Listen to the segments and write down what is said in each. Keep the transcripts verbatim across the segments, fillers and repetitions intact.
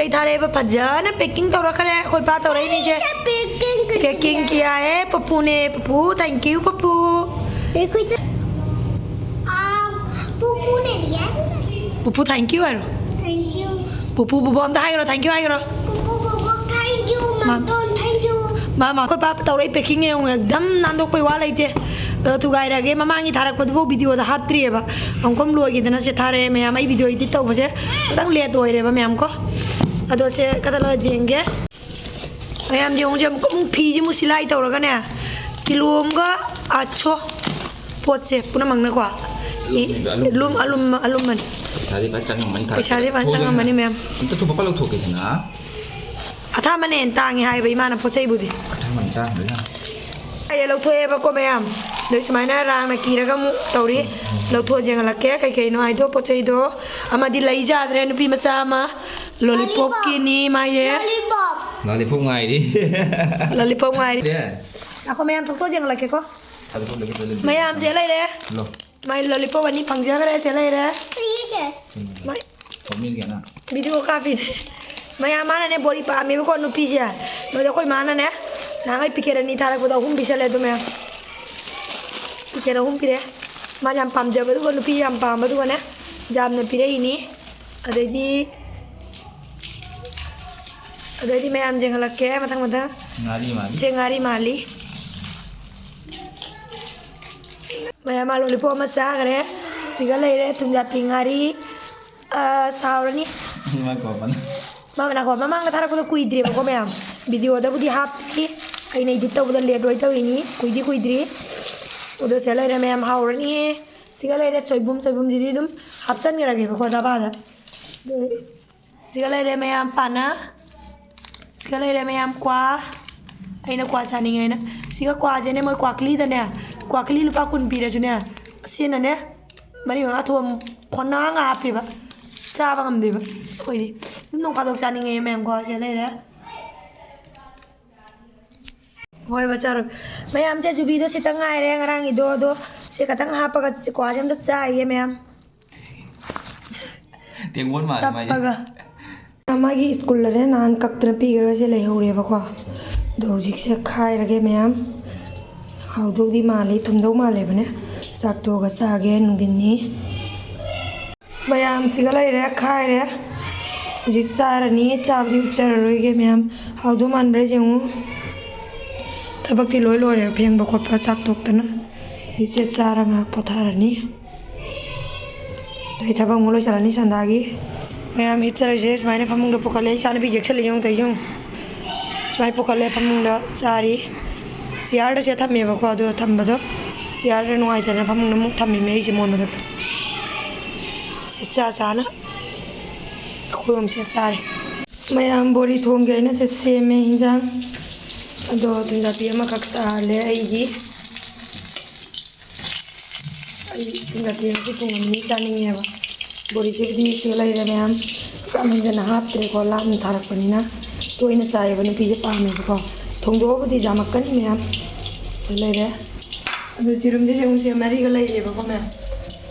ꯑꯩ ꯊꯥꯔꯛꯑꯦꯕ, ꯐꯖꯅ packing ꯇꯧꯔꯛꯈ꯭ꯔꯦ ꯑꯩꯈꯣꯏ ꯄꯥ ꯇꯧꯔꯛꯏꯅꯤꯁꯦ꯫ Packing ꯀꯌꯥ꯫ Packing ꯀꯤꯌꯥ ꯍꯦ ꯄꯄꯨꯅꯦ, ꯄꯄꯨ, thank you ꯄꯄꯨ꯫ ꯑꯩꯈꯣꯏꯗ, ꯑꯥ, ꯄꯄꯨꯅꯦ ꯌꯥ꯫ ꯄꯄꯨ thank you ꯍꯥꯏꯔꯣ꯫ Thank you꯫ ꯄꯄꯨ ꯕꯣꯕꯣ ꯑꯝꯇ ꯍꯥꯏꯈ꯭ꯔꯣ, thank you ꯍꯥꯏꯈ꯭ꯔꯣ꯫ Pappu ꯕꯣꯕꯣ thank you꯫ ꯃꯥ-, ꯃꯥꯝꯇꯣꯟ thank you꯫ ꯃꯥ, ꯃꯥ, ꯑꯩꯈꯣꯏ ꯄꯥ ꯇꯧꯔꯛꯏ packing ꯌꯦꯡꯉꯨ, ꯑꯦꯛꯗꯝ ꯅꯥꯟꯗꯣꯛꯄꯩ ꯋꯥ ꯂꯩꯇꯦ꯫ ꯑꯗꯣ ꯊꯨꯒꯥꯏꯔꯒꯦ, ꯃꯃꯥꯡꯒꯤ ꯊꯥꯔꯛꯄꯗꯨꯐꯥꯎ video ꯗ ꯍꯥꯞꯇ꯭ꯔꯤꯑꯕ꯫ ꯑꯃꯨꯛꯀꯝ ꯂꯣꯏꯈꯤꯗꯅ ꯁꯦ ꯊꯥꯔꯛꯑꯦ ꯃꯌꯥꯝ꯫ ꯑꯩ video edit ꯇꯧꯕꯁꯦ ꯈꯤꯇꯪ late ꯑꯣꯏꯔꯦꯕ ꯃꯌꯥꯝ ꯀꯣ꯫ ꯑꯗꯣ ꯁꯦ ꯀꯗꯂ ꯌꯦꯡꯒꯦ꯫ ꯃꯌꯥꯝ ꯌꯦꯡꯉꯨꯁꯦ, ꯑꯃꯨꯛ, ꯑꯃꯨꯛ ꯐꯤꯁꯦ ꯑꯃꯨꯛ ꯁꯤꯂꯥꯏ ꯇꯧꯔꯒꯅꯦ, ꯀꯤꯂꯣ ꯑꯃꯒ ꯑꯥꯠꯁꯣ ꯄꯣꯠꯁꯦ ꯄꯨꯝꯅꯃꯛꯅꯀꯣ꯫ ꯏ-, ꯑꯂꯨꯝꯕ, ꯑꯂꯨꯝꯕ꯫ ꯂꯨꯝ-, ꯑꯂꯨꯝꯕ, ꯑꯂꯨꯝꯕꯅꯤ꯫ ꯄꯩꯁꯥꯗꯤ ꯐꯖ ꯆꯪꯉꯝꯃꯅꯤ ꯊꯥꯔꯛꯄꯗ꯫ ꯄꯩꯁꯥꯗꯤ ꯐꯖ ꯆꯪꯉꯝꯃꯅꯤ ꯃꯌꯥꯝ꯫ ꯑꯝꯇ ꯊꯨꯕ ꯄ ꯂꯧꯊꯣꯛꯀꯦꯗꯅ꯫ ꯑꯊꯥꯃꯟꯅ ꯍꯦꯟꯅ ꯇꯥꯡꯉꯤ ꯍꯥꯏꯕ ꯏꯃꯥꯅ ꯄꯣꯠ ꯆꯩꯕꯨꯗꯤ꯫ ꯑꯊꯥꯃꯟ ꯇꯥꯡꯕꯅꯤꯅ꯫ ꯑꯩ ꯂꯧꯊꯣꯛꯑꯦꯕꯀꯣ ꯃꯌꯥꯝ꯫ ꯑꯗꯩ ꯁꯨꯃꯥꯏꯅ ꯔꯥꯡꯅ ꯀꯤꯔꯒ ꯑꯃꯨꯛ ꯇꯧꯔꯤ꯫ ꯂꯧꯊꯣꯛꯑ ꯌꯦꯡꯍꯜꯂꯛꯀꯦ ꯀꯩ ꯀꯩꯅꯣ ꯍꯥꯏꯗꯣ ꯄꯣꯠ ꯆꯩꯗꯣ꯫ ꯑꯃꯗꯤ ꯂꯩ ꯆꯥꯗ꯭ꯔꯦ ꯅꯨꯄꯤ ꯃꯆꯥ ꯑꯃ꯫ Lollipop꯫ Lollipop ꯀꯤꯅꯤ ꯃꯥꯏꯁꯦ꯫ Lollipop꯫ Lollipop ꯉꯥꯏꯔꯤ꯫ Lollipop ꯉꯥꯏꯔꯤ꯫ ꯑꯦ꯫ ꯉꯥꯏꯈꯣ ꯃꯌꯥꯝ ꯊꯣꯛꯇꯣꯛꯑ ꯌꯦꯡꯍꯜꯂꯛꯀꯦꯀꯣ꯫ ꯑꯗꯨ ꯊꯣꯛꯂꯒꯦ, ꯊꯣꯛꯂꯒꯦ꯫ ꯃꯌꯥꯝꯁꯦ ꯂꯩꯔꯦ꯫ ꯂꯣ꯫ ꯃꯥꯏ lollipop ꯑꯅꯤ ꯐꯪꯖꯈ꯭ꯔꯦ, ꯁꯦ ꯂꯩꯔꯦ꯫ ꯃꯥꯏ ꯊꯣꯛꯃꯤꯟꯒꯦꯅ꯫ Video ꯀꯥꯞꯄꯤꯅꯦ꯫ ꯃꯌꯥꯝ ꯃꯥꯅꯅꯦ ꯕꯣꯔꯤ ꯄꯥꯝꯃꯦꯕꯀꯣ ꯅꯨꯄꯤꯁꯦ꯫ ꯃꯣꯏꯗ ꯑꯩꯈꯣꯏ ꯃꯥꯅꯅꯦ ꯅꯍꯥꯟꯒꯩ packet ꯑꯅꯤ ꯊꯥꯔꯛꯄꯗꯣ ꯑꯍꯨꯝ ꯄꯤꯁꯜꯂꯦ ꯑꯗꯨ ꯃꯌꯥꯝ꯫ Packet ꯑꯍꯨꯝ ꯄꯤꯔꯛꯑꯦ꯫ ꯃꯥꯁꯦ ꯌꯥꯝ ꯄꯥꯝꯖꯕꯗꯨꯒ ꯅꯨꯄꯤ ꯌꯥꯝ ꯄꯥꯝꯕꯗꯨꯒꯅꯦ ꯌꯥꯝꯅ ꯄꯤꯔꯛꯏꯅꯤ꯫ ꯑꯗꯩꯗꯤ, ꯑꯗꯩꯗꯤ ꯃꯌꯥꯝ ꯌꯦꯡꯍꯜꯂꯛꯀꯦ ꯃꯊꯪ ꯃꯊꯪ꯫ ꯉꯥꯔꯤ ꯃꯥꯜꯂꯤ꯫ ꯁꯦ ꯉꯥꯔꯤ ꯃꯥꯜꯂꯤ꯫ ꯃꯌꯥꯝ ꯑꯥꯂꯨ ꯂꯨꯄꯥ ꯑꯃ ꯆꯥꯈ꯭ꯔꯦ꯫ ꯁꯤꯒ ꯂꯩꯔꯦ ꯊꯨꯝꯖꯥꯄꯤ ꯉꯥꯔꯤ꯫ ꯑ, ꯁꯥꯎꯔꯅꯤ꯫ ꯉꯥꯏꯈꯣ, ꯃꯅꯥ꯫ ꯃꯥ ꯃꯅꯥꯀꯣ ꯃꯃꯥꯡꯗ ꯊꯥꯔꯛꯄꯗꯣ ꯀꯨꯏꯗ꯭ꯔꯦꯕꯀꯣ ꯃꯌꯥꯝ꯫ Video ꯗꯕꯨꯗꯤ ꯍꯥꯞꯇ꯭ꯔꯤ꯫ ꯑꯩꯅ edit ꯇꯧꯕꯗ late ꯑꯣꯏ ꯇꯧꯔꯤꯅꯤ꯫ ꯀꯨꯏꯗꯤ ꯀꯨꯏꯗ꯭ꯔꯤ꯫ ꯑꯗꯣ ꯁꯤꯗ ꯂꯩꯔꯦ ꯃꯌꯥꯝ, ꯍꯥꯎꯔꯅꯤꯌꯦ꯫ ꯁꯤꯒ ꯂꯩꯔꯦ ꯁꯣꯏꯕꯨꯝ, ꯁꯣꯏꯕꯨꯝꯁꯤꯗꯤ ꯑꯗꯨꯝ ꯍꯥꯞꯆꯟꯈ꯭ꯔꯒꯦꯕꯀꯣ ꯗꯕꯥꯗ꯫ ꯑꯗꯨ ꯁꯤꯒ ꯂꯩꯔꯦ ꯃꯌꯥꯝ ꯄꯥꯅ꯫ ꯁꯤꯒ ꯂꯩꯔꯦ ꯃꯌꯥꯝ ꯀ꯭ꯋꯥ꯫ ꯑꯩꯅ ꯀ꯭ꯋꯥ ꯆꯥꯅꯤꯡꯉꯦ ꯍꯥꯏꯅ꯫ ꯁꯤꯒ ꯀ꯭ꯋꯥꯁꯦꯅꯦ ꯃꯣꯏ ꯀ꯭ꯋꯥꯀꯂꯤꯗꯅꯦ, ꯀ꯭ꯋꯥꯀꯂꯤ ꯂꯨꯄꯥ ꯀꯨꯟ ꯄꯤꯔꯁꯨꯅꯦ, ꯑꯁꯤꯅꯅꯦ ꯃꯔꯤ ꯃꯉꯥ ꯊꯣꯛꯑ ꯈꯣꯟꯅꯥꯡ ꯍꯥꯞꯄꯦꯕ꯫ ꯆꯥꯕ ꯉꯝꯗꯦꯕ ꯑꯩꯈꯣꯏꯗꯤ꯫ ꯑꯗꯨꯝ ꯅꯣꯡ ꯐꯥꯗꯣꯛ ꯆꯥꯅꯤꯡꯉꯦ ꯃꯌꯥꯝ ꯀ꯭ꯋꯥꯁꯦ ꯂꯩꯔꯦ꯫ ꯍꯣꯏ ꯕ ꯆꯥꯔꯣꯏ꯫ ꯃꯌꯥꯝꯁꯦ ꯖꯨꯕꯤꯗꯣ ꯁꯤꯇꯪ ꯉꯥꯏꯔꯦ ꯉꯔꯥꯡꯒꯤꯗꯣ꯫ ꯑꯗꯣ ꯁꯤ ꯈꯇꯪ ꯍꯥꯞꯄꯒ ꯀ꯭ꯋꯥꯁꯦ ꯑꯝꯇ ꯆꯥꯏꯒꯦ ꯃꯌꯥꯝ꯫ ꯇꯦꯡꯒꯣꯟ ꯃꯥꯜꯂꯦ ꯃꯥꯏꯁꯦ꯫ ꯇꯞꯄꯒ꯫ ꯃꯥꯒꯤ ꯁ꯭ꯀꯨꯜꯗꯅꯦ ꯅꯍꯥꯟ ꯀꯛꯇꯅ ꯄꯤꯈ꯭ꯔꯒꯁꯦ ꯂꯩꯍꯧꯔꯦꯕꯀꯣ꯫ ꯑꯗꯣ ꯍꯧꯖꯤꯛꯁꯦ ꯈꯥꯏꯔꯒꯦ ꯃꯌꯥꯝ꯫ ꯍꯥꯎꯗꯧꯗꯤ ꯃꯥꯜꯂꯤ, ꯊꯨꯝꯗꯧ ꯃꯥꯜꯂꯦꯕꯅꯦ꯫ ꯆꯥꯛ ꯇꯣꯛꯑꯒ ꯆꯥꯒꯦ ꯅꯨꯡꯊꯤꯟꯅꯤ꯫ ꯃꯌꯥꯝꯁꯤꯒ ꯂꯩꯔꯦ, ꯈꯥꯏꯔꯦ꯫ ꯍꯧꯖꯤꯛ ꯆꯥꯔꯅꯤ, ꯆꯥꯕꯗꯤ ꯎꯠꯆꯔꯔꯣꯏꯒꯦ ꯃꯌꯥꯝ꯫ ꯍꯥꯎꯗꯧ ꯃꯥꯟꯕ꯭ꯔꯥ ꯌꯦꯡꯉꯨ꯫ ꯊꯕꯛꯇꯤ ꯂꯣꯏ ꯂꯣꯏꯔꯦ, ꯐꯦꯡꯕ ꯈꯣꯠꯄ ꯆꯥꯛ ꯇꯣꯛꯇꯅ꯫ ꯍꯧꯖꯤꯛꯁꯦ ꯆꯥꯔ ꯉꯥꯏꯍꯥꯛ ꯄꯣꯊꯥꯔꯅꯤ꯫ ꯑꯗꯩ ꯊꯕꯛ ꯑꯃꯨꯛ ꯂꯣꯏꯁꯤꯜꯂꯅꯤ ꯁꯟꯗꯥꯒꯤ꯫ ꯃꯌꯥꯝ ꯍꯤꯞꯆꯔꯤꯁꯦ ꯁꯨꯃꯥꯏꯅ ꯐꯃꯨꯡꯗ ꯄꯨꯈꯠꯂꯦ꯫ ꯏꯆꯥꯅꯨꯄꯤ ꯌꯦꯛꯁꯜꯂꯤ ꯌꯦꯡꯉꯨ ꯇꯧꯔꯤꯁꯦ ꯌꯦꯡꯉꯨ꯫ ꯁꯨꯃꯥꯏꯅ ꯄꯨꯈꯠꯂꯦ ꯐꯃꯨꯡꯗ ꯆꯥꯔꯤ꯫ ꯆꯤꯌꯥꯔꯗ ꯁꯤꯗ ꯊꯝꯃꯦꯕꯀꯣ, ꯑꯗꯨ ꯊꯝꯕꯗꯣ ꯆꯤꯌꯥꯔꯗ ꯅꯨꯡꯉꯥꯏꯇꯗꯅ ꯐꯃꯨꯡꯗ ꯑꯃꯨꯛ ꯊꯝꯃꯤꯃꯦ ꯑꯩꯁꯦ ꯃꯣꯟ ꯃꯊꯛꯇ꯫ ꯁꯤ ꯆꯥ ꯆꯥꯅ ꯑꯩꯈꯣꯏ ꯑꯍꯨꯝꯁꯦ ꯆꯥꯔꯦ꯫ ꯃꯌꯥꯝ ꯕꯣꯔꯤ ꯊꯣꯡꯒꯦ ꯍꯥꯏꯅ ꯁꯦ ꯁꯦꯝꯃꯦ ꯍꯤꯟꯖꯥꯡ꯫ ꯑꯗꯣ ꯊꯨꯝꯖꯥꯛꯄꯤ ꯑꯃꯈꯛ ꯆꯥꯍꯜꯂꯦ ꯑꯩꯒꯤ꯫ ꯑꯩ ꯊꯨꯝꯖꯥꯛꯄꯤ ꯑꯃꯁꯨ ꯊꯣꯡꯉꯝꯃꯤ ꯆꯥꯅꯤꯡꯉꯦꯕ꯫ ꯕꯣꯔꯤꯁꯤꯕꯨꯗꯤ ꯁꯤ ꯂꯩꯔꯦ ꯃꯌꯥꯝ꯫ ꯌꯥꯝ ꯍꯦꯟꯖꯟꯅ ꯍꯥꯞꯇ꯭ꯔꯦꯀꯣ, ꯂꯥꯞꯅ ꯊꯥꯔꯛꯄꯅꯤꯅ꯫ ꯇꯣꯏꯅ ꯆꯥꯏꯌꯦꯕ ꯅꯨꯄꯤꯁꯦ ꯄꯥꯝꯃꯦꯕꯀꯣ꯫ ꯊꯣꯡꯗꯣꯛꯑꯕꯨꯗꯤ ꯌꯥꯝꯃꯛꯀꯅꯤ ꯃꯌꯥꯝ꯫ ꯁꯤ ꯂꯩꯔꯦ꯫ ꯑꯗꯣ ꯌꯦꯔꯨꯝꯁꯦ ꯌꯦꯡꯉꯨꯁꯦ ꯃꯔꯤꯒ ꯂꯩꯔꯦꯕꯀꯣ ꯃꯌꯥꯝ꯫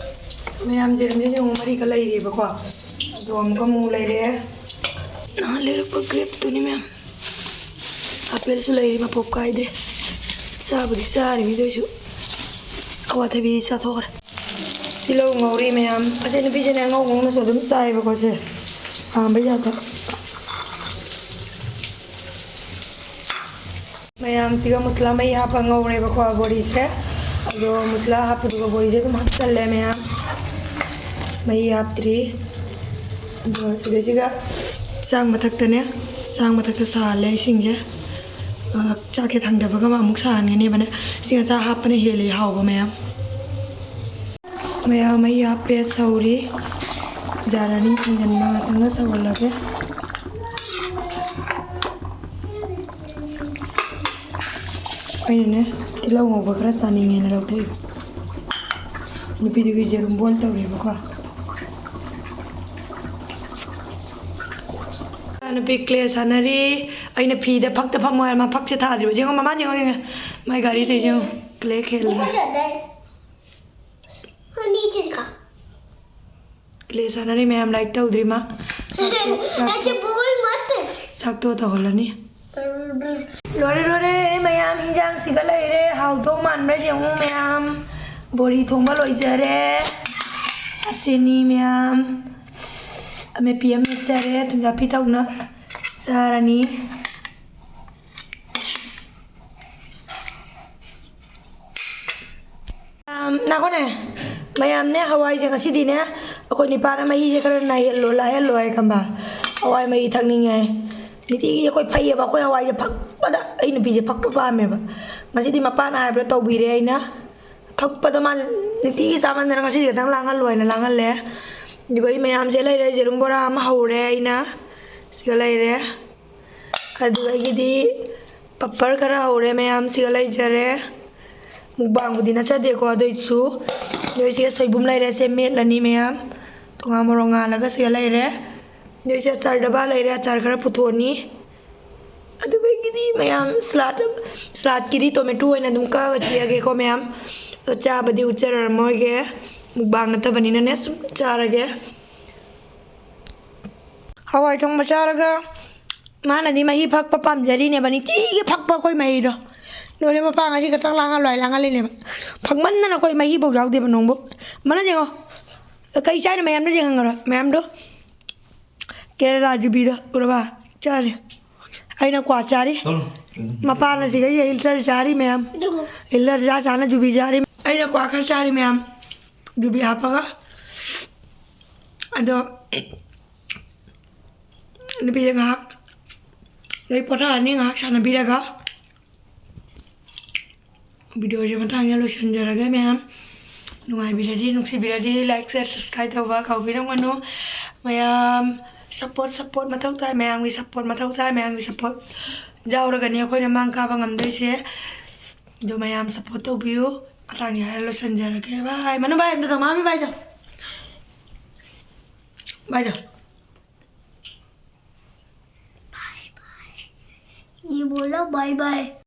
ꯃꯌꯥꯝ ꯌꯦꯔꯨꯝꯁꯦ ꯌꯦꯡꯉꯨ ꯃꯔꯤꯒ ꯂꯩꯔꯦꯕꯀꯣ꯫ ꯑꯗꯣ ꯑꯃꯨꯛꯀ ꯑꯃꯨꯛ ꯂꯩꯔꯦ꯫ ꯅꯍꯥꯟ ꯂꯩꯔꯛꯄ ꯒ꯭ꯔꯦꯞꯇꯨꯅꯤ ꯃꯌꯥꯝ꯫ ꯑꯄꯦꯜꯁꯨ ꯂꯩꯔꯤ, ꯃꯄꯣꯞ ꯀꯥꯏꯗ꯭ꯔꯦ꯫ ꯆꯥꯕꯨꯗꯤ ꯆꯥꯔꯤꯃꯤ, ꯑꯗꯨ ꯑꯣꯏꯁꯨ ꯑꯋꯥꯊꯕꯤ ꯆꯥꯊꯣꯛꯈ꯭ꯔꯦ꯫ ꯇꯤꯜꯍꯧ ꯉꯧꯔꯤ ꯃꯌꯥꯝ꯫ ꯑꯁꯤ ꯅꯨꯄꯤꯁꯤꯅꯦ ꯑꯉꯧ ꯉꯧꯅꯁꯨ ꯑꯗꯨꯝ ꯆꯥꯏꯕꯀꯣ ꯁꯦ꯫ ꯄꯥꯝꯕ ꯌꯥꯗ꯫ ꯃꯌꯥꯝꯁꯤꯒ ꯃꯨꯁꯂꯥ ꯃꯍꯤ ꯍꯥꯞꯄ ꯉꯧꯔꯦꯕꯀꯣ ꯕꯣꯔꯤꯁꯦ꯫ ꯑꯗꯣ ꯃꯨꯁꯂꯥ ꯍꯥꯞꯄꯗꯨꯒ ꯕꯣꯔꯤꯁꯦ ꯑꯗꯨꯝ ꯍꯥꯞꯆꯜꯂꯦ ꯃꯌꯥꯝ꯫ ꯃꯍꯤ ꯍꯥꯞꯇ꯭ꯔꯤ꯫ ꯑꯗꯣ ꯁꯤꯗꯩꯁꯤꯒ ꯆꯥꯛ ꯃꯊꯛꯇꯅꯦ, ꯆꯥꯛ ꯃꯊꯛꯇ ꯁꯥꯍꯜꯂꯦ ꯏꯁꯤꯡꯁꯦ꯫ ꯑ, ꯆꯥꯛꯁꯦ ꯊꯥꯡꯗꯕꯒ ꯑꯃꯨꯛ ꯁꯥꯍꯟꯒꯅꯦꯕꯅꯦ꯫ ꯏꯁꯤꯡ ꯑꯁꯥ ꯍꯥꯞꯄꯅ ꯍꯦꯜꯂꯤ ꯍꯥꯎꯕ ꯃꯌꯥꯝ꯫ ꯃꯌꯥꯝ ꯃꯍꯤ ꯍꯥꯞꯄꯦ, ꯁꯧꯔꯤ꯫ ꯖꯥꯔ ꯑꯅꯤ ꯊꯤꯡꯖꯤꯟꯕ ꯉꯥꯛꯇꯪꯒ ꯁꯧꯍꯜꯂꯒꯦ꯫ ꯑꯩꯅꯅꯦ ꯇꯤꯜꯍꯧ ꯉꯧꯕ ꯈꯔ ꯆꯥꯅꯤꯡꯉꯦꯅ ꯂꯧꯊꯣꯛꯏꯕ꯫ ꯅꯨꯄꯤꯗꯨꯒꯤ ꯌꯦꯔꯨꯝ ꯕꯣꯏꯜ ꯇꯧꯔꯤꯕꯀꯣ꯫ ꯅꯨꯄꯤ ꯀ꯭ꯂꯦ ꯁꯥꯟꯅꯔꯤ꯫ ꯑꯩꯅ ꯐꯤꯗ ꯐꯛꯇ ꯐꯝꯃꯣ ꯍꯥꯏꯔ ꯃꯥ ꯐꯛꯁꯦ ꯊꯥꯗ꯭ꯔꯤꯕ꯫ ꯌꯦꯡꯉꯣ ꯃꯃꯥ ꯌꯦꯡꯉꯣ ꯌꯦꯡꯉꯣ꯫ ꯃꯥꯏ ꯒꯥꯔꯤꯗ ꯌꯦꯡꯉꯣ꯫ ꯀ꯭ꯂꯦ ꯈꯦꯜꯂꯤ꯫ ꯀ꯭ꯂꯦ ꯁꯥꯟꯅꯔꯤ ꯃꯌꯥꯝ, ꯂꯥꯏꯔꯤꯛ ꯇꯧꯗ꯭ꯔꯤ ꯃꯥ꯫ ꯆꯥꯛꯇꯣ, ꯆꯥꯛꯇꯣ, ꯑꯩꯁꯦ ꯕꯣꯜ ꯃꯠꯇꯦ꯫ ꯆꯥꯛꯇꯣ ꯇꯧꯍꯜꯂꯅꯤ꯫ ꯂꯣꯏꯔꯦ, ꯂꯣꯏꯔꯦ, ꯃꯌꯥꯝ, ꯏꯟꯖꯥꯡꯁꯤꯒ ꯂꯩꯔꯦ꯫ ꯍꯥꯎꯗꯧ ꯃꯥꯟꯕ꯭ꯔꯥ ꯌꯦꯡꯉꯨ, ꯃꯌꯥꯝ꯫ ꯕꯣꯔꯤ ꯊꯣꯡꯕ ꯂꯣꯏꯖꯔꯦ꯫ ꯑꯁꯤꯅꯤ, ꯃꯌꯥꯝ꯫ ꯑꯃꯦꯠꯄꯤ ꯑꯃ ꯃꯦꯠꯆꯔꯦ꯫ ꯊꯨꯝꯖꯥꯛꯄꯤ ꯇꯧꯅ ꯆꯥꯔꯅꯤ꯫ ꯃꯌꯥꯝ, ꯉꯥꯏꯈꯣꯅꯦ꯫ ꯃꯌꯥꯝꯅꯦ, ꯍꯋꯥꯏꯁꯦ ꯉꯁꯤꯗꯤꯅꯦ, ꯑꯩꯈꯣꯏ ꯅꯤꯄꯥꯅ ꯃꯍꯤꯁꯦ ꯈꯔ ꯅꯥꯏꯍꯜꯂꯣ, ꯂꯥꯏꯍꯜꯂꯣ ꯍꯥꯏ ꯈꯪꯕ꯫ ꯍꯋꯥꯏ ꯃꯍꯤ ꯊꯛꯅꯤꯡꯉꯦ ꯍꯥꯏ꯫ ꯅꯨꯡꯇꯤꯒꯤ ꯑꯩꯈꯣꯏ ꯐꯩꯌꯦꯕ, ꯑꯩꯈꯣꯏ ꯍꯋꯥꯏꯁꯦ ꯐꯛꯄꯗ꯫ ꯑꯩ ꯅꯨꯄꯤꯁꯦ ꯐꯛꯄ ꯄꯥꯝꯃꯦꯕ꯫ ꯉꯁꯤꯗꯤ ꯃꯄꯥꯅ ꯍꯥꯏꯕꯗꯣ ꯇꯧꯕꯤꯔꯦ ꯑꯩꯅ꯫ ꯐꯛꯄꯗꯣ ꯃꯥꯁꯦ ꯅꯨꯡꯇꯤꯒꯤ ꯆꯥꯃꯟꯗꯅ ꯉꯁꯤꯗꯤ ꯈꯤꯇꯪ ꯂꯥꯡꯍꯜꯂꯣ ꯍꯥꯏꯅ ꯂꯥꯡꯍꯜꯂꯦ꯫ ꯑꯗꯨꯒ ꯑꯩ ꯃꯌꯥꯝꯁꯦ ꯂꯩꯔꯦ, ꯌꯦꯔꯨꯝ ꯕꯣꯔꯥ ꯑꯃ ꯍꯧꯔꯦ ꯑꯩꯅ꯫ ꯁꯤꯒ ꯂꯩꯔꯦ꯫ ꯑꯗꯨꯗꯒꯤꯗꯤ ꯄꯄꯔ ꯈꯔ ꯍꯧꯔꯦ ꯃꯌꯥꯝ, ꯁꯤꯒ ꯂꯩꯖꯔꯦ꯫ ꯃꯨꯛꯕꯥꯡꯕꯨꯗꯤ ꯅꯠꯆꯗꯦꯀꯣ, ꯑꯗꯨꯏꯁꯨ꯫ ꯑꯗꯨ ꯁꯤꯒ ꯁꯣꯏꯕꯨꯝ ꯂꯩꯔꯦ, ꯁꯦ ꯃꯦꯠꯂꯅꯤ ꯃꯌꯥꯝ꯫ ꯊꯣꯡ ꯃꯣꯔꯣꯛ ꯉꯥꯜꯂꯒ ꯁꯤꯒ ꯂꯩꯔꯦ꯫ ꯑꯗꯨ ꯁꯤꯒ ꯑꯆꯥꯔ ꯗꯕꯥ ꯂꯩꯔꯦ, ꯑꯆꯥꯔ ꯈꯔ ꯄꯨꯊꯣꯛꯑꯅꯤ꯫ ꯑꯗꯨꯒ ꯑꯩꯒꯤꯗꯤ ꯃꯌꯥꯝ ꯁꯂꯥꯗ, ꯁꯂꯥꯗꯀꯤꯗꯤ ꯇꯣꯃꯦꯇꯣ ꯑꯣꯏꯅ ꯑꯗꯨꯝ ꯀꯛꯑꯒ ꯆꯤꯛꯑꯒꯦꯀꯣ ꯃꯌꯥꯝ꯫ ꯑꯗꯣ ꯆꯥꯕꯗꯤ ꯎꯠꯆꯔꯝꯃꯣꯏꯒꯦ, ꯃꯨꯛꯕꯥꯡ ꯅꯠꯇꯕꯅꯤꯅꯅꯦ, ꯁꯨꯝ ꯆꯥꯔꯒꯦ꯫ ꯍꯋꯥꯏ ꯊꯣꯡꯕ ꯆꯥꯔꯒ ꯃꯥꯅꯗꯤ ꯃꯍꯤ ꯐꯛꯄ ꯄꯥꯝꯖꯔꯤꯅꯦꯕ, ꯅꯨꯡꯇꯤꯒꯤ ꯐꯛꯄ ꯑꯩꯈꯣꯏ ꯃꯍꯤꯗꯣ꯫ ꯂꯣꯏꯔꯦ, ꯃꯄꯥ ꯉꯁꯤ ꯈꯛꯇꯪ ꯂꯥꯡꯍꯜꯂꯣ ꯍꯥꯏ ꯂꯥꯡꯍꯜꯂꯤꯅꯦꯕ꯫ ꯐꯛꯃꯟꯗꯅ ꯑꯩꯈꯣꯏ ꯃꯍꯤꯐꯧ ꯌꯥꯎꯗꯦꯕ ꯅꯣꯡꯕꯨ꯫ ꯃꯅ ꯌꯦꯡꯉꯣ, ꯀꯩ ꯆꯥꯏꯅꯣ ꯃꯌꯥꯝꯗꯣ ꯌꯦꯡꯍꯟꯈ꯭ꯔꯣ, ꯃꯌꯥꯝꯗꯣ꯫ ꯀꯦꯔꯦꯂꯥ ꯖꯨꯕꯤꯗꯣ ꯎꯔꯕ? ꯆꯥꯔꯤ꯫ ꯑꯩꯅ ꯀ꯭ꯋꯥ ꯆꯥꯔꯤ꯫ ꯃꯄꯥꯅ ꯁꯤꯒ ꯍꯤꯜꯇꯔ ꯆꯥꯔꯤ ꯃꯌꯥꯝ꯫ ꯍꯤꯜꯇꯔ ꯆꯥ ꯆꯥꯅ ꯖꯨꯕꯤ ꯆꯥꯔꯤ꯫ ꯑꯩꯅ ꯀ꯭ꯋꯥ ꯈꯔ ꯆꯥꯔꯤ ꯃꯌꯥꯝ, ꯖꯨꯕꯤ ꯍꯥꯞꯄꯒ꯫ ꯑꯗꯣ ꯅꯨꯄꯤꯁꯦ ꯉꯥꯏꯍꯥꯛ ꯂꯩ ꯄꯣꯊꯥꯔꯅꯤ, ꯉꯥꯏꯍꯥꯛ ꯁꯥꯟꯅꯕꯤꯔꯒ꯫ ꯚꯤꯗꯤꯑꯣꯁꯦ ꯃꯇꯥꯡꯁꯤꯗ ꯂꯣꯏꯁꯤꯟꯖꯔꯒꯦ ꯃꯌꯥꯝ꯫ ꯅꯨꯡꯉꯥꯏꯕꯤꯔꯗꯤ, ꯅꯨꯡꯁꯤꯕꯤꯔꯗꯤ like, share, subscribe ꯇꯧꯕ ꯀꯥꯎꯕꯤꯔꯝꯒꯅꯨ꯫ ꯃꯌꯥꯝ support, support ꯃꯊꯧ ꯇꯥꯏ, ꯃꯌꯥꯝꯒꯤ support ꯃꯊꯧ ꯇꯥꯏ, ꯃꯌꯥꯝꯒꯤ support ꯌꯥꯎꯔꯒꯅꯤ ꯑꯩꯈꯣꯏꯅ ꯃꯥꯡ ꯀꯥꯕ ꯉꯝꯗꯣꯏꯁꯦ꯫ ꯑꯗꯨ ꯃꯌꯥꯝ support ꯇꯧꯕꯤꯌꯨ꯫ ꯃꯇꯥꯡꯁꯤ ꯍꯥꯏꯔ ꯂꯣꯏꯁꯤꯟꯖꯔꯒꯦ꯫ Bye꯫ ꯃꯅꯨ bye ꯑꯝꯇ ꯇꯧ, ꯃꯥꯃꯤ bye ꯇꯧ꯫ Bye ꯇꯧ꯫ ये बोलो bye bye।